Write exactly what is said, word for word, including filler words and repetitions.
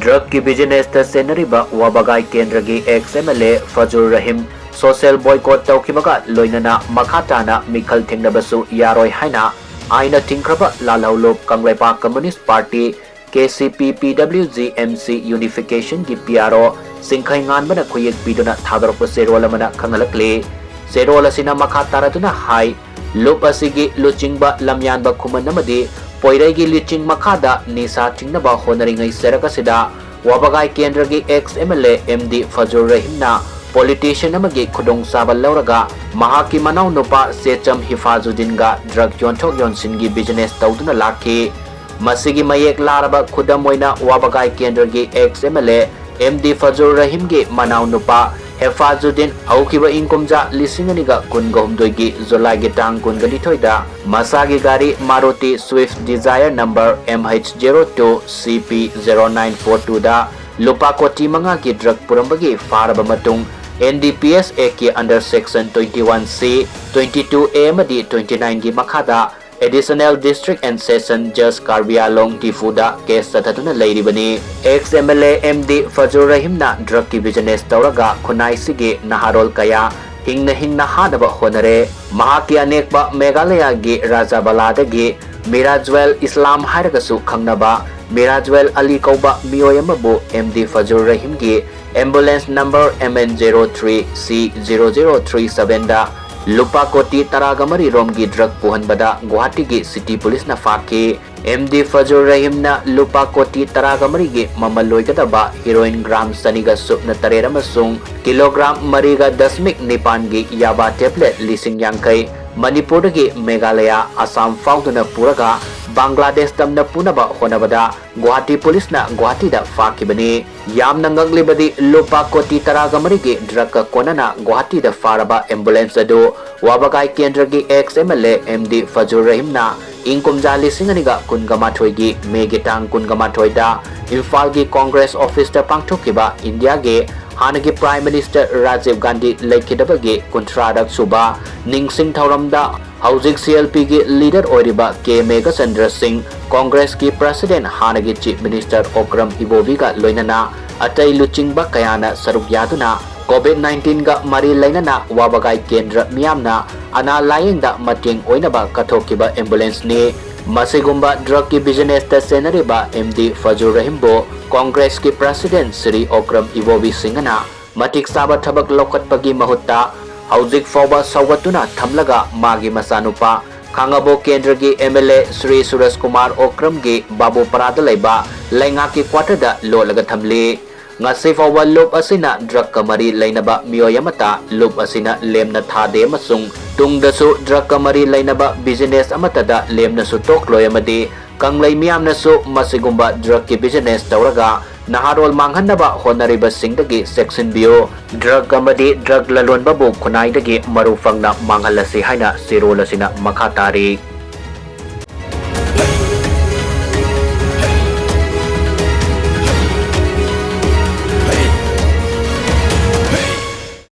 ꯗ꯭ꯔꯒꯀꯤ ꯕꯤꯖꯤꯅꯦꯁꯇ ꯆꯦꯟꯅꯔꯤꯕ ꯋꯥꯕꯒꯥꯏ ꯀꯦꯟꯗ꯭ꯔꯒꯤ ex MLA ꯐꯖꯨꯔ Rahim social boycott ꯇꯧꯈꯤꯕꯒ ꯂꯣꯏꯅꯅ ꯃꯈꯥ ꯇꯥꯅ ꯃꯤꯈꯜ ꯊꯦꯡꯅꯕꯁꯨ ꯌꯥꯔꯣꯏ ꯍꯥꯏꯅ ꯑꯥꯏꯟꯅ ꯊꯤꯡꯈ꯭ꯔꯕ ꯂꯥꯜꯍꯧꯂꯨꯞ Kangleipak Communist Party, KCP PWG MC Unificationꯒꯤ PRO ꯁꯤꯡꯈꯩ ꯉꯥꯟꯕꯅ ꯈꯨꯌꯦꯛ ꯄꯤꯗꯨꯅ ꯊꯥꯗꯣꯔꯛꯄ ꯆꯦꯔꯣꯜ ꯑꯃꯅ ꯈꯪꯍꯜꯂꯛꯂꯤ꯫ ꯆꯦꯔꯣꯜ ꯑꯁꯤꯅ ꯃꯈꯥ ꯇꯥꯔꯗꯨꯅ ꯍꯥꯏ, ꯂꯨꯞ ꯑꯁꯤꯒꯤ ꯂꯨꯆꯤꯡꯕ ꯂꯝꯌꯥꯟꯕ ꯈꯨꯃꯟ ꯑꯃꯗꯤ ꯄꯣꯏꯔꯩꯒꯤ ꯂꯨꯆꯤꯡ ꯃꯈꯥꯗ ꯅꯤꯁꯥ ꯊꯤꯡꯅꯕ ꯍꯣꯠꯅꯔꯤꯉꯩ ꯆꯔꯛ ꯑꯁꯤꯗ ꯋꯥꯕꯒꯥꯏ ꯀꯦꯟꯗ꯭ꯔꯒꯤ ex MLA MD Fajur ꯔꯍꯤꯝꯅ politician ꯑꯃꯒꯤ ꯈꯨꯗꯣꯡꯆꯥꯕ ꯂꯧꯔꯒ ꯃꯍꯥꯛꯀꯤ ꯃꯅꯥꯎꯅꯨꯄꯥ ꯆꯦꯆꯝ ꯍꯤꯐꯥꯖꯨꯗꯤꯟꯒ ꯗ꯭ꯔꯒ ꯌꯣꯟꯊꯣꯛ ꯌꯣꯟꯁꯤꯟꯒꯤ ꯕꯤꯖꯤꯅꯦꯁ ꯇꯧꯗꯨꯅ ꯂꯥꯛꯈꯤ꯫ ꯃꯁꯤꯒꯤ ꯃꯌꯦꯛ ꯂꯥꯔꯕ ꯈꯨꯗꯝ ꯑꯣꯏꯅ ꯋꯥꯕꯒꯥꯏ ꯀꯦꯟꯗ꯭ꯔꯒꯤ ex MLA MD ꯐꯖꯨꯔ ꯔꯍꯤꯝꯒꯤ ꯃꯅꯥꯎꯅꯨꯄꯥ ꯍꯦꯐꯥꯖꯨꯗꯤꯟ ꯍꯧꯈꯤꯕ ꯏꯪ ꯀꯨꯝꯖꯥ ꯂꯤꯁꯤꯡ ꯑꯅꯤꯒ ꯀꯨꯟꯒ ꯍꯨꯝꯗꯣꯏꯒꯤ ꯖꯨꯂꯥꯏꯒꯤ ꯇꯥꯡ ꯀꯨꯟꯒ ꯅꯤꯊꯣꯏꯗ ꯃꯁꯥꯒꯤ ꯒꯥꯔꯤ Maruti Swift Dzire number MH zero two CP zero nine four twoꯗ ꯂꯨꯄꯥ ꯀꯣꯇꯤ ꯃꯉꯥꯒꯤ ꯗ꯭ꯔꯒ ꯄꯨꯔꯝꯕꯒꯤ ꯐꯥꯔꯕ ꯃꯇꯨꯡ, NDPS Actꯀꯤ under section twenty one C, twenty two A ꯑꯃꯗꯤ twenty nineꯒꯤ ꯃꯈꯥꯗ Additional District and Session Judge Karbi Anglong ꯗꯤꯐꯨꯗ ꯀꯦꯁ ꯆꯠꯊꯗꯨꯅ ꯂꯩꯔꯤꯕꯅꯤ꯫ Ex MLA MD ꯐꯖꯨꯔ ꯔꯍꯤꯝꯅ ꯗ꯭ꯔꯒꯀꯤ ꯕꯤꯖꯤꯅꯦꯁ ꯇꯧꯔꯒ ꯈꯨꯟꯅꯥꯏꯁꯤꯒꯤ ꯅꯍꯥꯔꯣꯜ ꯀꯌꯥ ꯍꯤꯡꯅ ꯍꯤꯡꯅ ꯍꯥꯠꯅꯕ ꯍꯣꯠꯅꯔꯦ꯫ ꯃꯍꯥꯛꯀꯤ ꯑꯅꯦꯛꯄ ꯃꯦꯘꯥꯂꯌꯥꯒꯤ ꯔꯥꯖꯥꯕꯥꯂꯥꯗꯒꯤ ꯃꯤꯔꯥꯖ꯭ꯋꯦꯜ ꯏꯁꯂꯥꯝ ꯍꯥꯏꯔꯒꯁꯨ ꯈꯪꯅꯕ ꯃꯤꯔꯥꯖ꯭ꯋꯦꯜ ꯑꯂꯤ ꯀꯧꯕ ꯃꯤꯑꯣꯏ ꯑꯃꯕꯨ MD ꯐꯖꯨꯔ ꯔꯍꯤꯝꯒꯤ ambulance number MN zero three C zero zero three sevenꯗ ꯂꯨꯄꯥ ꯀꯣꯇꯤ ꯇꯔꯥꯒ ꯃꯔꯤ ꯔꯣꯝꯒꯤ ꯗ꯭ꯔꯒ ꯄꯨꯍꯟꯕꯗ ꯒꯨꯋꯥꯍꯥꯇꯤꯒꯤ city policeꯅ ꯐꯥꯈꯤ꯫ MD ꯐꯖꯨꯔ ꯔꯍꯤꯝꯅ ꯂꯨꯄꯥ ꯀꯣꯇꯤ ꯇꯔꯥꯒ ꯃꯔꯤꯒꯤ ꯃꯃꯜ ꯑꯣꯏꯒꯗꯕ heroin gram ꯆꯅꯤꯒ ꯁꯨꯞꯅ ꯇꯔꯦꯠ ꯑꯃꯁꯨꯡ kilogram ꯃꯔꯤꯒ ꯗꯁꯃꯤꯛ ꯅꯤꯄꯥꯟꯒꯤ ꯌꯥꯕꯥ tablet ꯂꯤꯁꯤꯡ ꯌꯥꯡꯈꯩ ꯃꯅꯤꯄꯨꯔꯗꯒꯤ ꯃꯦꯘꯥꯂꯌꯥ, ꯑꯁꯥꯝ ꯐꯥꯎꯗꯨꯅ ꯄꯨꯔꯒ ꯕꯪꯒ꯭ꯂꯥꯗꯦꯁ ꯇꯝꯅ ꯄꯨꯅꯕ ꯍꯣꯠꯅꯕꯗ ꯒꯨꯋꯥꯍꯥꯇꯤ policeꯅ ꯒꯨꯋꯥꯍꯥꯇꯤꯗ ꯐꯥꯈꯤꯕꯅꯤ꯫ ꯌꯥꯝꯅ ꯉꯛꯂꯤꯕꯗꯤ ꯂꯨꯄꯥ ꯀꯣꯇꯤ ꯇꯔꯥꯒ ꯃꯔꯤꯒꯤ ꯗ꯭ꯔꯒꯀ ꯀꯣꯟꯅꯅ ꯒꯨꯋꯥꯍꯥꯇꯤꯗ ꯐꯥꯔꯕ ambulance ꯑꯗꯨ ꯋꯥꯕꯒꯥꯏ ꯀꯦꯟꯗ꯭ꯔꯒꯤ ex MLA MD ꯐꯖꯨꯔ ꯔꯍꯤꯝꯅ ꯏꯪ ꯀꯨꯝꯖꯥ ꯂꯤꯁꯤꯡ ꯑꯅꯤꯒ ꯀꯨꯟꯒ ꯃꯥꯊꯣꯏꯒꯤ ꯃꯦꯒꯤ ꯇꯥꯡ ꯀꯨꯟꯒ ꯃꯥꯊꯣꯏꯗ ꯏꯝꯐꯥꯜꯒꯤ Congress officeꯇ ꯄꯥꯡꯊꯣꯛꯈꯤꯕ ꯏꯟꯗꯤꯌꯥꯒꯤ ꯍꯥꯟꯅꯒꯤ Prime Minister ꯔꯥꯖꯤꯕ ꯒꯥꯟꯙꯤ ꯂꯩꯈꯤꯗꯕꯒꯤ ꯀꯨꯟꯊ꯭ꯔꯥꯔꯛ ꯁꯨꯕ ꯅꯤꯡꯁꯤꯡ ꯊꯧꯔꯝꯗ ꯍꯧꯖꯤꯛ ꯁꯤ ꯑꯦꯜ ꯄꯤꯒꯤ ꯂꯤꯗꯔ ꯑꯣꯏꯔꯤꯕ ꯀꯦ ꯃꯦꯘꯆꯟꯗ꯭ꯔ ꯁꯤꯡ, ꯀꯣꯡꯒ꯭ꯔꯦꯁꯀꯤ ꯄ꯭ꯔꯁꯤꯗꯦꯟ ꯍꯥꯟꯅꯒꯤ ꯆꯤꯐ ꯃꯤꯅꯤꯁꯇꯔ ꯑꯣꯀ꯭ꯔꯝ ꯏꯕꯣꯕꯤꯒ ꯂꯣꯏꯅꯅ ꯑꯇꯩ ꯂꯨꯆꯤꯡꯕ ꯀꯌꯥꯅ ꯁꯔꯨꯛ ꯌꯥꯗꯨꯅ COVID nineteen ꯒ ꯃꯔꯤ ꯂꯩꯅꯅ ꯋꯥꯕꯒꯥꯏ ꯀꯦꯟꯗ꯭ꯔ ꯃꯤꯌꯥꯝꯅ ꯑꯅꯥ ꯂꯥꯌꯦꯡꯗ ꯃꯇꯦꯡ ꯑꯣꯏꯅꯕ ꯀꯠꯊꯣꯛꯈꯤꯕ ꯑꯦꯝꯕꯨꯂꯦꯟꯁꯅꯤ꯫ ꯃꯁꯤꯒꯨꯝꯕ ꯗ꯭ꯔꯒꯀꯤ ꯕꯤꯖꯤꯅꯦꯁꯇ ꯁꯦꯟꯅꯔꯤꯕ ꯑꯦꯝ ꯗꯤ ꯐꯖꯨꯔ ꯔꯍꯤꯝꯕꯨ ꯀꯣꯡꯒ꯭ꯔꯦꯁꯀꯤ ꯄ꯭ꯔꯁꯤꯗꯦꯟ ꯁ꯭ꯔꯤ ꯑꯣꯀ꯭ꯔꯝ ꯏꯕꯣꯕꯤ ꯁꯤꯡꯍꯅ ꯃꯇꯤꯛ ꯆꯥꯕ ꯊꯕꯛ ꯂꯧꯈꯠꯄꯒꯤ ꯃꯍꯨꯠꯇ ꯍꯧꯖꯤꯛ ꯐꯥꯎꯕ ꯁꯧꯒꯠꯇꯨꯅ ꯊꯝꯂꯒ ꯃꯥꯒꯤ ꯃꯆꯥꯅꯨꯄꯥ ꯈꯥꯡꯉꯕꯣꯛ ꯀꯦꯟꯗ꯭ꯔꯒꯤ M L A Shri Suraj Kumar ꯑꯣꯀ꯭ꯔꯝꯒꯤ ꯕꯥꯕꯨꯄꯥꯔꯥꯗ ꯂꯩꯕ ꯂꯩꯉꯥꯛꯀꯤ ꯀ꯭ꯋꯥꯇꯔꯗ ꯂꯣꯠꯂꯒ ꯊꯝꯂꯤ꯫ ꯉꯁꯤ ꯐꯥꯎꯕ ꯂꯨꯞ ꯑꯁꯤꯅ ꯗ꯭ꯔꯒꯀ ꯃꯔꯤ ꯂꯩꯅꯕ ꯃꯤꯑꯣꯏ ꯑꯃꯠꯇ ꯂꯨꯞ ꯑꯁꯤꯅ ꯂꯦꯝꯅ ꯊꯥꯗꯦ ꯑꯃꯁꯨꯡ ꯇꯨꯡꯗꯁꯨ ꯗ꯭ꯔꯒꯀ ꯃꯔꯤ ꯂꯩꯅꯕ ꯕꯤꯖꯤꯅꯦꯁ ꯑꯃꯠꯇꯗ ꯂꯦꯝꯅꯁꯨ ꯇꯣꯛꯂꯣꯏ ꯑꯃꯗꯤ ꯀꯪꯂꯩ ꯃꯤꯌꯥꯝꯅꯁꯨ ꯃꯁꯤꯒꯨꯝꯕ ꯗ꯭ꯔꯒꯀꯤ ꯕꯤꯖꯤꯅꯦꯁ ꯇꯧꯔꯒ ꯅꯍꯥꯔꯣꯜ ꯃꯥꯡꯍꯟꯅꯕ ꯍꯣꯠꯅꯔꯤꯕꯁꯤꯡꯗꯒꯤ ꯆꯦꯛꯁꯤꯟꯕꯤꯌꯨ꯫ ꯗ꯭ꯔꯒ ꯑꯃꯗꯤ ꯗ꯭ꯔꯒ ꯂꯂꯣꯟꯕꯕꯨ ꯈꯨꯟꯅꯥꯏꯗꯒꯤ ꯃꯔꯨ ꯐꯪꯅ ꯃꯥꯡꯍꯜꯂꯁꯤ ꯍꯥꯏꯅ ꯆꯦꯔꯣꯜ ꯑꯁꯤꯅ ꯃꯈꯥ ꯇꯥꯔꯤ꯫